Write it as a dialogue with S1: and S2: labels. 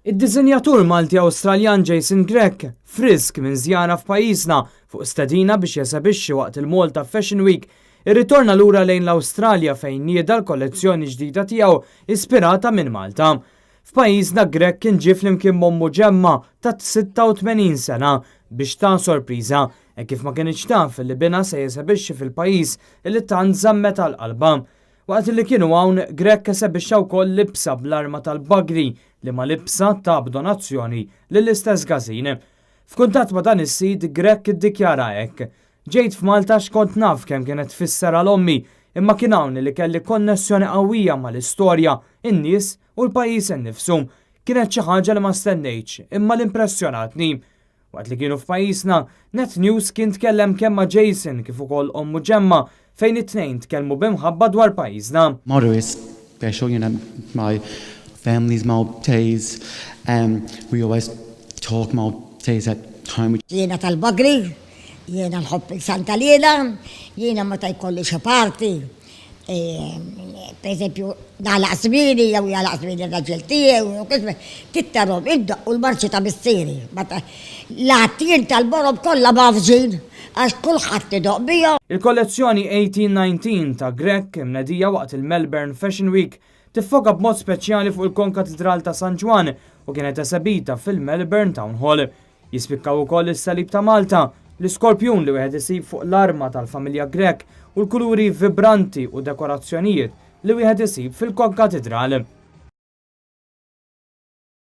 S1: Id-disinjatur Malti-Awstraljan Jason Grech, frisk minn żjara f'pajjiżna fuq stedina biex jesebixxi waqt il-Malta Fashion Week, irritorna lura lejn l-Awstralja fejn nieda l-kollezzjoni ġdida tiegħu ispirata minn Malta. F'pajjiżna Grech kien ġie flimkien m'ommu Ġemma ta' 86 sena biex ta sorpriża hekk kif ma kinitx taf li binha se jesebixxi fil-pajjiż li tant żammet għal qalbha. Waqt li kienu hawn, Grech esebixxa wkoll libsa bl-arma tal-bagri liema libsa ta b'donazzjoni lill-istess każin. F'kuntatt ma' dan is-sit, Grech iddikjara hekk, Ġejt f'Malta għax kont naf kemm kienet tfisser għal ommi, imma kien hawn li kelli konnessjoni qawwija mal-istorja, in-nies u l-pajjiż innifsu. Kienet xi ħaġa li ma stennejtx, imma li impressjonatni. Waqt li kienu f'pajjiżna, Net News kien tkellem kemm ma' Jason kif ukoll ommu Ġemma fejn it-tnejn tkellmu b'imħabba dwar pajjiżna.
S2: Malta is special, my family's Maltese, we always talk Maltese at home.
S3: Jiena tal-Bagri, jiena nħobb il-Santa Liena, jiena meta jkolli xi party, Per eżempju, nagħlaq żmieni jew jagħlaq żmieni r-raġel tiegħi jew kif tittarhom iddoqqu l-marċi ta' missieri. L-għattien tal-borom kollha mgħaffġin għax kulħadd idoqq bihom.
S1: Il-kollezzjoni 1819 ta' Grech, imnedija waqt il-Melbourne Fashion Week, tiffoka b'mod speċjali fuq il-Konkatidral ta' San Ġwann u kienet esebita fil-Melbourne Town Hall. Jispikkaw ukoll is-Salib ta' Malta, l-iskorpjun li wieħed isib fuq l-arma tal-familja Grech u l-kuluri vibranti u dekorazzjonijiet li wieħed isib fil-Konkatidral.